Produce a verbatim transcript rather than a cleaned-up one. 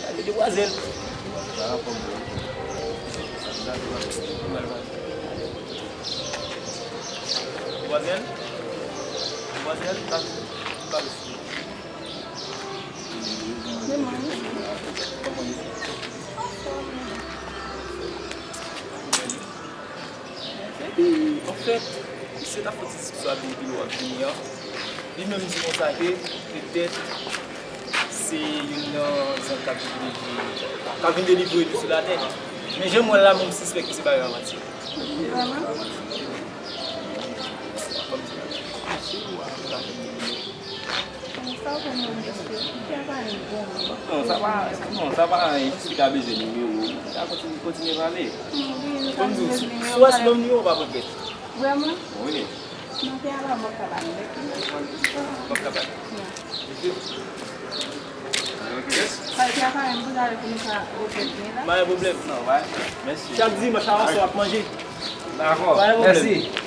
Gade demwazèl. Demwazèl. Demwazèl. E, anfèt, misye t ap fè yon ti diskisyon avè m pi lwen w ap vini an. Li menm di konsa ke petèt se youn nan zanj k ap vin delivre, k ap vin delivre li sou latè. Men jan m wè l la, mwen, m sispèk ke se bagay la manti. Vrèman? Kòm di la. Sa w konn wè mesye? Kè pa yon bon moun. Non, sa pa, non, sa pa anyen, jis li ka bezwen nimewo w. Li ka kontinye, kontinye pale. Hmm, wi, nou ka bezwen nimewo w. Si w wè se menm nimewo, pa pran kèt. Vrèman? Wi. Non, kè a pa bon, ka ba nou, oke? Bon, ka ba nou. Wi. Mesye. Oke. Sa, kè a pa yon bon, ale pou nou ka ouvè byen la. Pa gen pwoblèm. Non, pa. Mèsi. Chak dimanch, avan w ap manje. Dakò. Pa gen pwoblèm. Mèsi.